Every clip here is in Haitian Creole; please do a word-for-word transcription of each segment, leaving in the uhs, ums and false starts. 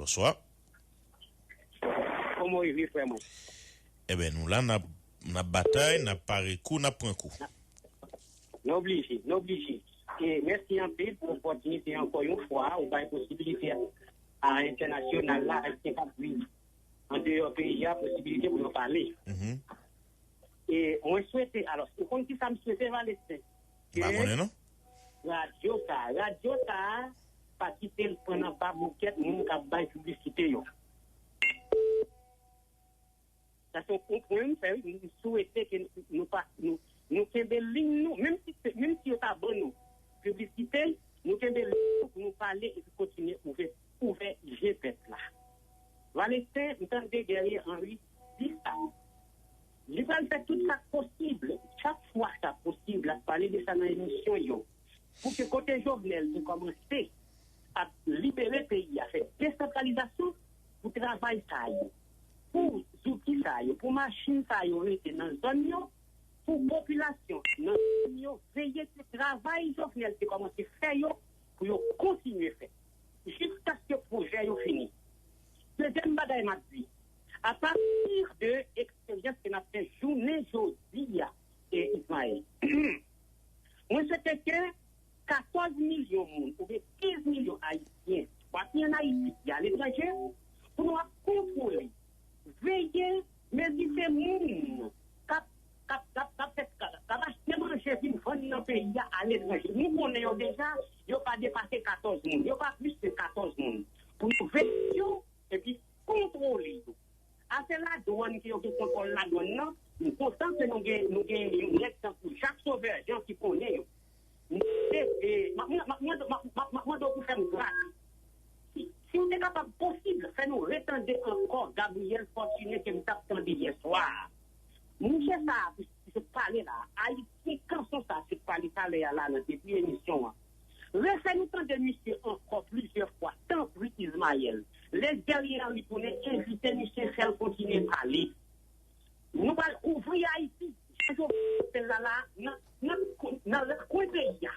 Bonswa. Kòman w ye, vye frè mwen? Ebyen, nou la, n ap, n ap batay, n ap pare kou, n ap pran kou. Nou oblije, nou oblije. E mèsi anpil pou opòtinite ankò yon fwa ou bay posibilite a entènasyonal la, Ayisyen k ap viv andeyò peyi a, posibilite pou yo pale. Mhm. E mwen swete, alò, ou konn ki sa m swete, Valesten? M pa konnen, non. Radyo sa, radyo sa, pa kite l pran nan ba bokèt moun k ap bay piblisite yo. Sa se yon pwen m fè, wi. M swete ke nou pa, nou, nou kenbe liy nou, menm si, menm si yo ta ban nou piblisite, nou kenbe liy nou pou nou pale epi kontinye ouvè, ouvè je pèp la. Valesten, m tande Guerrier Henry di sa. Li pral fè tout sa k posib, chak fwa sa posib, l ap pale de sa nan emisyon yo, pou ke kote Jovenel te kòmanse ap libere peyi a, fè desantralizasyon, pou travay sa yo, pou zouti sa yo, pou machin sa yo rete nan zòn yo, pou popilasyon nan zòn yo veye ke travay Jovenel te kòmanse fè yo, pou yo kontinye fè, jiskaske pwojè yo fini. Dezyèm bagay m ap di, apati de eksperyans ke n ap fè jounen jodi a, e Ismaël, mwen swete ke katòz milyon moun oubyen kenz milyon Ayisyen, swa ki ann Ayiti, ki aletranje, pou nou ap kontwole, veye, mezi se moun k ap, k ap, k ap, k ap fè, k ap, k ap achte manje vin vann nan peyi a aletranje. Nou konnen yo deja, yo pa depase katòz moun, yo pa plis ke katòz moun. Pou nou veye yo, epi kontwole yo. Afè ladwàn ke yo gen kontwòl ladwàn nan, m kontan ke nou gen, nou gen yon nèg tankou Jacques Sauveur Jean ki konnen yo. M, e, e, m ap, m ap, m ap mande w pou fè m gras. Si, si w te kapab posib, fè nou retande ankò Gabriel Fortuné ke m t ap tande yè swa a. Mouche sa a ki sot pale la, Ayiti kanson sa a sot pale talè a la nan debi emisyon an. Refè nou tande misye ankò plizyè fwa, tanpri Ismaël. Lè Guerrier Henry tounen, envite misye, fè l kontinye pale. Nou pral ouvri Ayiti, jan Jovenel fè l la, la, nan, nan, nan lòt kwen peyi a.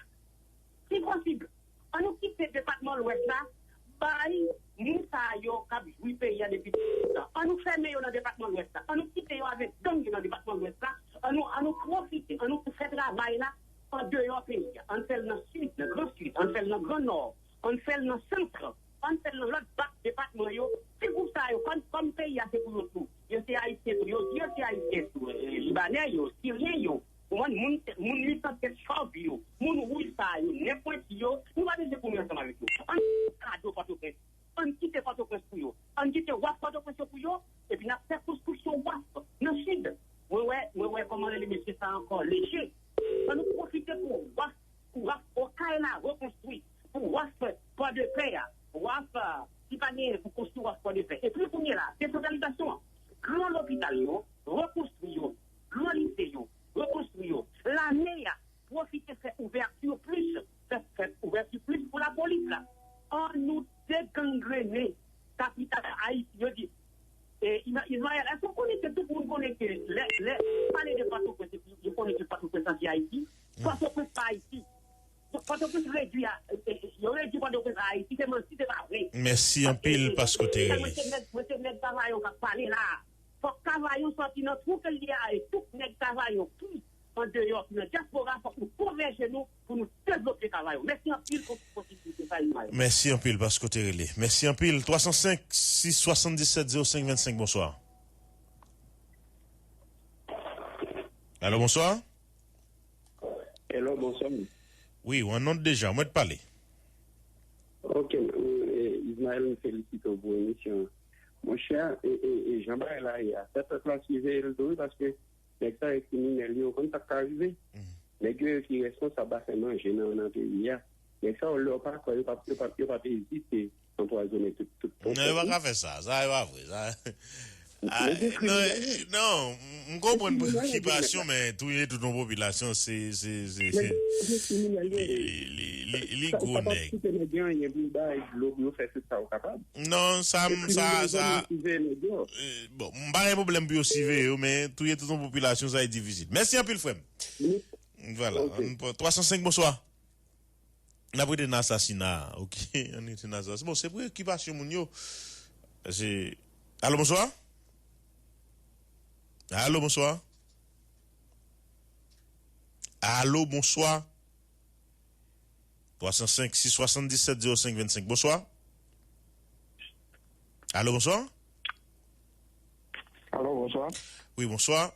Si posib, ann nou kite depatman Lwès la bay moun sa yo k ap jwi peyi a depi toutan. Ann nou fèmen yo nan depatman Lwès la. Ann nou kite yo avèk gang yo nan depatman Lwès la. Ann nou, ann nou pwofite, ann nou fè travay la andeyò peyi a. Ann fè l nan Sid, nan Gran Sid, ann fè l nan Gran Nò, ann fè l nan Sant, ann fè l nan lòt bak depatman yo. Ti gwoup sa yo, kòm, kòm peyi a se pou yo tou, yo se Ayisyen tou, yo di yo se Ayisyen tou, e, Libanè yo, Siryen yo, ou konprann, moun, moun mitan tèt chòv yo, moun wouj sa yo, nen pwenti yo, nou pa bezwen kouri ansanm avèk yo. Ann kado Pòtoprens. Ann kite Pòtoprens pou yo. Ann kite waf Pòtoprens yo pou yo. Epi n ap fè konstriksyon waf nan Sid. Mwen wè, mwen wè kòman rele mesye sa ankò, Léger. Ann nou pwofite pou waf, pou waf Okay la rekonstwi, pou waf Pòdepè a, waf, eh, si pa genyen pou konstwi waf Pòdepè. Epi kounye la, desantralizasyon an, gran lopital yo, rekonstwi yo, gran lise yo, rekonstwi yo. Lame a, pwofite fè ouvèti plis, fè, fè ouvèti plis pou lapolis la. Ann nou degangrene kapital Ayiti. Yo di, e, Ima-, Ismaël, èske w konnen ke tout moun konnen ke lè, lè yo pale de Pòtoprens, epi yo konnen ke Pòtoprens an se Ayiti? Pòtoprens pa Ayiti. Pòtoprens redui a, e, e, yo redui Pòtoprens a Ayiti, se manti, se pa vre. Mèsi anpil paske w te rele. Mwen se nèg, mwen se nèg Kavayon k ap pale la. Fòk Kavayon sòti nan twou ke l ye a, e tout nèg Kavayon ki andeyò, ki nan dyaspora, fòk nou konvèje nou pou nou devlope Kavayon. Mèsi anpil pou posibilite sa, Ismaël. Mèsi anpil paske w te rele. Mèsi anpil. Twa san senk, sis swasanndisèt, zewo senk vennsenk, bonswa. Alo, bonswa. Hello, bonswa. Wi, w an nòt deja, mwen t pale. Ok, e, Ismaël, m felisite w pou emisyon an. Monchè, e, e, e jan bagay la ye a, fè pèp la siveye l tou wi, paske nèg sa yo kriminèl, yo konn sa k ka rive. Nèg yo ki responsab afè manje nan, nan peyi a. Nèg sa yo, lè yo pa kwè, yo p ap, yo p ap, yo p ap ezite anpwazonnen tout, tout pwofèt. Non, yo pa ka fè sa. Sa, yo pa vre. Sa, ah, non, non, m konprann preokipasyon, men touye tout yon popilasyon, se, se, se, se, li, li, li, li gwo nèg. Non, sa, m, sa, sa, eh, bon, m pa gen pwoblèm pou yo siveye yo, men touye tout yon popilasyon, sa e difisil. Mèsi anpil, frè m. Vwala, twa san senk, bonswa. N ap rete nan asasina a, ok? Ann rete nan asasina. Bon, se preokipasyon moun yo. Se, alo, bonswa? Alo, bonswa? Alo, bonswa? Twa san senk, sis swasanndisèt, zewo senk vennsenk. Bonswa? Alo, bonswa? Alo, bonswa. Wi, bonswa.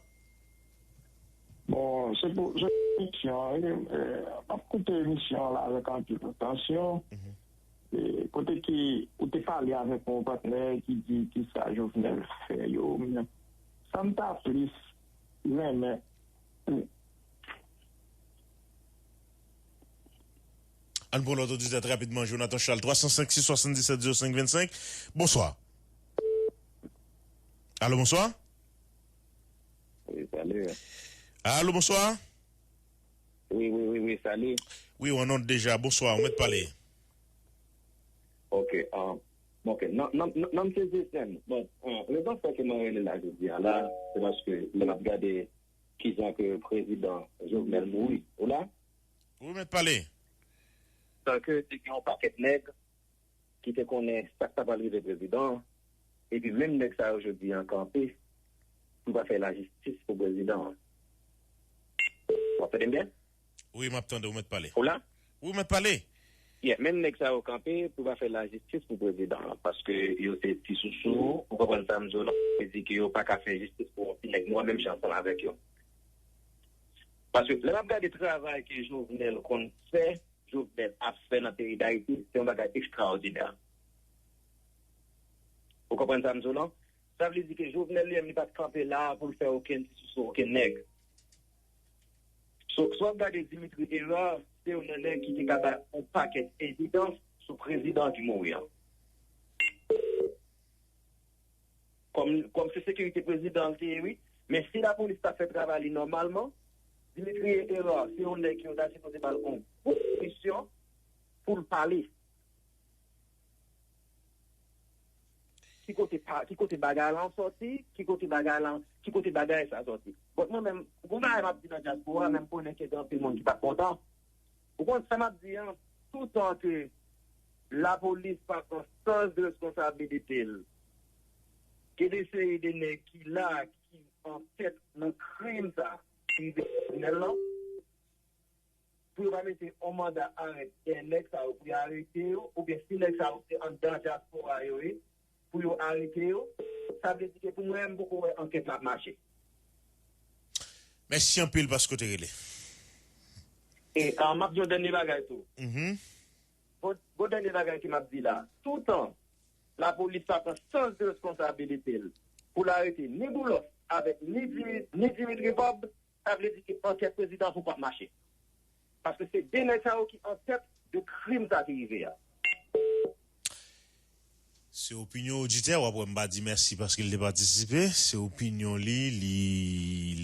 Bon, se pou, se pou emisyon an, wi. Eh, m ap koute emisyon an la avèk anpil atansyon. Mhm. Eh, kote ki ou te pale avèk yon patnè ki di ki sa Jovenel fè yo, men sa m ta plis renmen. Ann pran lòt oditè trè rapidman, Jonathan Charles, twa san senk, sis swasanndisèt, zewo senk vennsenk. Bonswa. Alo, bonswa. Wi, salut. Alo, bonswa. Wi, wi, wi, wi, salut. Wi, ou an onn deja. Bonswa, ou mèt pale. Ok, ah, ok. Non, non, non, non, se Zesen. Bon, ah, rezon fè ke mwen rele la jodi a la, se paske lè m ap gade kijan ke prezidan Jovenel mouri. Ou la? Ou mèt pale. Tanke te gen yon pakèt nèg ki te konnen sa k ta pral rive prezidan an, epi menm nèg sa yo jodi an kanpe pou pa fè lajistis pou prezidan an. W ap tande m byen? Wi, m ap tande, ou mèt pale. Ou la? Wi, ou mèt pale. Yeah, menm nèg sa yo kanpe pou pa fè lajistis pou prezidan an, paske yo se ti sousou, ou konprann sa m di w la, yo di ke yo pa ka fè jistis pou yon ti nèg nwa menm jan ansanm avèk yo. Paske lè m ap gade travay ke Jovenel konn fè, Jovenel ap fè nan peyi Dayiti, se yon bagay ekstraòdinè. Ou konprann sa m di w lan? Sa vle di ke Jovenel li menm li pa t kanpe la pou l fè okenn ti sousou okenn nèg. So, si w ap gade Dimitri Hérard, se youn nan nèg ki te ka bay yon pakèt evidans sou prezidan ki mouri an. Kòm, kòm se sekirite prezidan an l te ye, wi. Men si lapolis ta fè travay li nòmalman, Dimitri Hérard se yon nèg ke yo ta sipoze ba l yon gwo misyon pou l pale. Ki kote pa, ki kote bagay lan sòti, ki kote bagay lan, ki kote bagay sa sòti. Bon, mwen menm, gon bagay m ap di nan dyaspora, men m konnen ke gen anpil moun ki pa t kontan. Ou konn sa m ap di an, toutan ke lapolis pa pran sans de responsabilite l, gen de seri de nèg ki la, ki an tèt nan krim sa, ki rive kriminèl lan, pou yo pa mete yon manda arè dèyè nèg sa yo pou yo arete yo, oubyen si nèg sa yo se anndan dyaspora yo ye, pou yo arete yo, sa vle di ke pou mwen, m poko wè ankèt la ap mache. Mèsi anpil paske w te rele. E, ah, m ap di yon dènye bagay tou. Mhm. Bon, bon dènye bagay ke m ap di la. Toutan lapolis pa pran sans de responsabilite l pou l arete ni Boulos avèk ni Dimi-, ni Dimitri Vorbe, sa vle di ke ankèt prezidan poko ap mache. Paske se de nèg sa yo ki an tèt de krim sa ki rive a. Se opinyon oditè, w ap wè m pa di mèsi paske l te patisipe. Se opinyon li, li,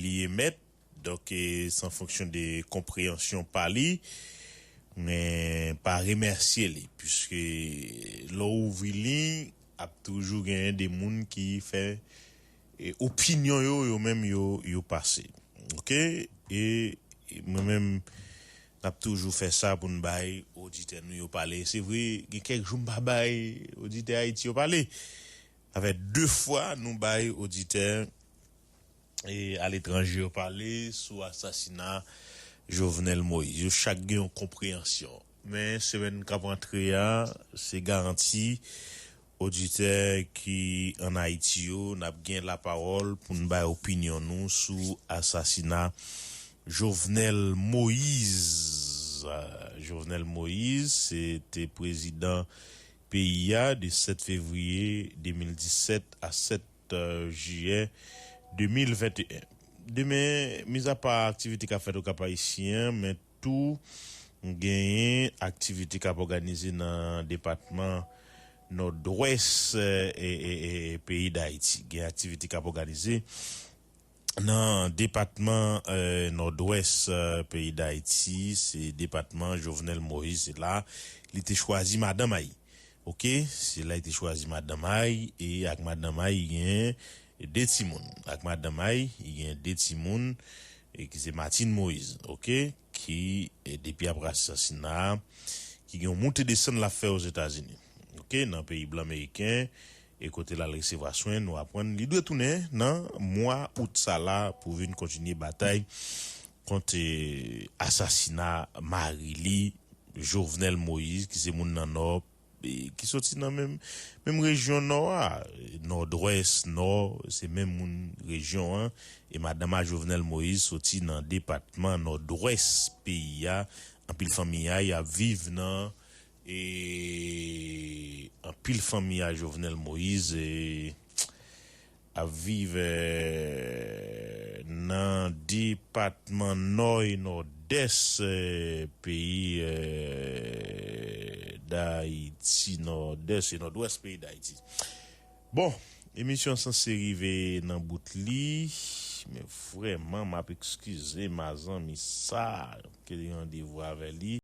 li emèt. Donk, e, se an fonksyon de konpreyansyon pa li. Men pa remèsye li, piske lè w ouvri liy, ap toujou genyen de moun ki fè, e, opinyon yo, yo menm yo, yo pase. Oke? E, e mwen menm, n ap toujou fè sa pou n bay oditè nou yo pale. Se vre, gen kèk jou m pa bay oditè Ayiti yo pale. Sa fè de fwa nou bay oditè e aletranje yo pale sou asasina Jovenel Moïse. Yo chak gen yon konpreyansyon. Men semèn k ap antre a, se garanti oditè ki ann Ayiti yo, n ap gen lapawòl pou n bay opinyon nou sou asasina Jovenel Moïse. Ah, Jovenel Moïse, se te prezidan peyi a de sèt fevriye de mil disèt a sèt jiyè de mil venteyen. Demen, mizapa aktivite k ap fèt Okap Ayisyen an, men tou genyen aktivite k ap òganize nan depatman Nòdwès, e, e, e, peyi Dayiti. Gen aktivite k ap òganize nan depatman, e, Nòdwès, e, peyi Dayiti. Se depatman Jovenel Moïse, se la li te chwazi madanm a li. Oke, se la li te chwazi madanm a li, e ak madanm a li, li gen de timoun. Ak madanm a li, li gen de timoun, e ki se Martine Moïse, oke, ki, e depi apre asasina a, ki gen yon moute desann l ap fè Ozetazini. Oke, nan peyi blan meriken, e kote l al resevwa swen, nou aprann li dwe tounen nan mwa out sa la pou vin kontinye batay kont, eh, asasina mari li, Jovenel Moïse, ki se moun nan Nò, e ki soti nan menm, menm rejyon Nò a, Nòdwès, Nò, se menm moun rejyon an, e madanm a Jovenel Moïse soti nan depatman Nòdwès peyi a. Anpil fanmi a, y ap viv nan, e anpil fanmi a Jovenel Moïse, e ap viv, eh, nan depatman Nò e Nòdès, eh, peyi, eh, Dayiti, Nòdès e Nòdwès peyi Dayiti. Bon, emisyon an sanse rive nan bout li, men vrèman, m ap eskize mazanmi sa, ke randevou avè li.